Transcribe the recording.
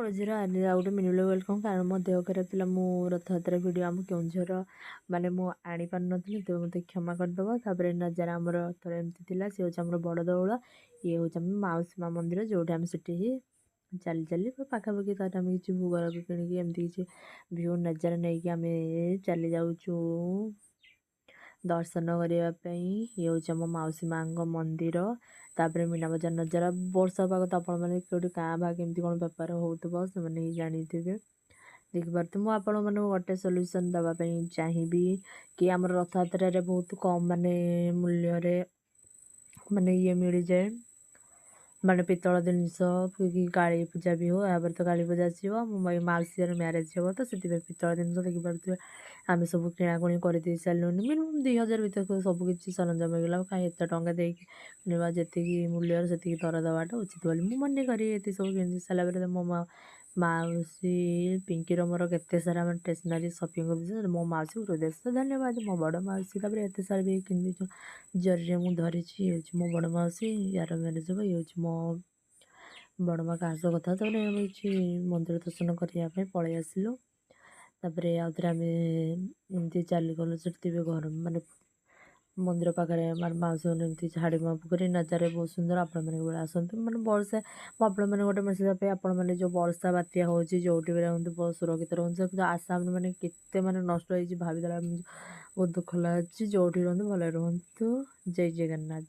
ବଡ଼ ଝିଅର ଆଜି ଆଉ ଗୋଟେ ମିନି ବ୍ଲଗ୍ welcome. କାରଣ ମୋ ଦେହ ଖରାପ ଥିଲା, ମୁଁ ରଥଯାତ୍ରା ଭିଡ଼ିଓ ଆମ କେଉଁଝର ମାନେ ମୁଁ ଆଣିପାରିନଥିଲି, ତ ମୋତେ କ୍ଷମା କରିଦେବ। ତାପରେ ନଜାରା ଆମର ଥରେ ଏମିତି ଥିଲା। ସେ ହେଉଛି ଆମର ବଡ଼ ଦେଉଳ, ଇଏ ହେଉଛି ଆମ ମାଉସୀ ମା ମନ୍ଦିର, ଯେଉଁଠି ଆମେ ସେଠି ହିଁ ଚାଲି ଚାଲି ପାଖାପାଖି ତାର ଆମେ କିଛି ଭୋଗରାଗ କିଣିକି ଏମିତି କିଛି ଭିଉ ନଜାରା ନେଇକି ଆମେ ଚାଲି ଯାଉଛୁ ଦର୍ଶନ କରିବା ପାଇଁ। ଇଏ ହେଉଛି ଆମ ମାଉସୀ ମାଆଙ୍କ ମନ୍ଦିର। ତାପରେ ମୀନା ବଜାର ନଜାରା। ବର୍ଷା ପାଗ ତ ଆପଣମାନେ କେଉଁଠି କାଁ ଭାଁ କେମିତି କ'ଣ ବେପାର ହେଉଥିବ, ସେମାନେ ହିଁ ଜାଣିଥିବେ, ଦେଖିପାରୁଥିବେ। ମୁଁ ଆପଣମାନଙ୍କୁ ଗୋଟେ ସଲ୍ୟୁସନ୍ ଦେବା ପାଇଁ ଚାହିଁବି କି ଆମର ରଥଯାତ୍ରାରେ ବହୁତ କମ୍ ମାନେ ମୂଲ୍ୟରେ ମାନେ ଇଏ ମିଳିଯାଏ, ମାନେ ପିତ୍ତଳ ଜିନିଷ କି କାଳୀ ପୂଜା ବି ହଉ। ଏହାପରେ ତ କାଳୀ ପୂଜା ଆସିବ, ମୋ ମାଉସୀର ମ୍ୟାରେଜ୍ ହେବ, ତ ସେଥିପାଇଁ ପିତ୍ତଳ ଜିନିଷ ଦେଖିପାରୁଥିବେ, ଆମେ ସବୁ କିଣାକୁଣି କରିଦେଇ ସାରିଲୁଣି। ମିନିମମ୍ 2000 ଭିତରେ ସବୁ କିଛି ସରଞ୍ଜାମ ହେଇଗଲା। କାହିଁ ଏତେ ଟଙ୍କା ଦେଇକି କିଣିବା? ଯେତିକି ମୂଲ୍ୟର ସେତିକି ଦର ଦେବାଟା ଉଚିତ ବୋଲି ମୁଁ ମନେ କରି ଏତେ ସବୁ କିଣି ସାରିଲା ପରେ ମୋ ମାଉସୀ ପିଙ୍କିର ମୋର କେତେ ସାରା ଆମେ ଷ୍ଟେସନାରୀ ସପିଂ କରିଦେଇଛୁ। ମୋ ମାଉସୀକୁ ହୃଦୟ ଧନ୍ୟବାଦ, ମୋ ବଡ଼ ମାଉସୀ। ତାପରେ ଏତେ ସାରା ବି କିଣିଦେଇଛୁ, ଜରିରେ ମୁଁ ଧରିଛି। ଇଏ ହେଉଛି ମୋ ବଡ଼ ମାଉସୀ, ୟାର ମ୍ୟାରେଜ୍ ହେବ। ଇଏ ହେଉଛି ମୋ ବଡ଼ ମା। କାହା ସହ କଥା। ତାପରେ ଆମେ କିଛି ମନ୍ଦିର ଦର୍ଶନ କରିବା ପାଇଁ ପଳେଇ ଆସିଲୁ। ତାପରେ ଆଉ ଥରେ ଆମେ ଏମିତି ଚାଲିଗଲୁ। ସେଠି ବି ଘର ମାନେ ମନ୍ଦିର ପାଖରେ ମାନେ ମାଉସୀ ଘର ଏମିତି ଝାଡ଼ି ପୋଖରୀ ନଜାରେ ବହୁତ ସୁନ୍ଦର। ଆପଣମାନେ କେବେ ଆସନ୍ତୁ। ମାନେ ବର୍ଷା, ମୁଁ ଆପଣମାନେ ଗୋଟେ ମେସେଜ୍ ପାଇଁ, ଆପଣମାନେ ଯେଉଁ ବର୍ଷା ବାତ୍ୟା ହେଉଛି, ଯେଉଁଠି ବି ରୁହନ୍ତୁ, ବହୁତ ସୁରକ୍ଷିତ ରୁହନ୍ତୁ। କିନ୍ତୁ ଆସାମରେ ମାନେ କେତେ ମାନେ ନଷ୍ଟ ହେଇଛି, ଭାବିଦେଲା ବହୁତ ଦୁଃଖ ଲାଗୁଛି। ଯେଉଁଠି ରୁହନ୍ତୁ, ଭଲରେ ରୁହନ୍ତୁ। ଜୟ ଜଗନ୍ନାଥ।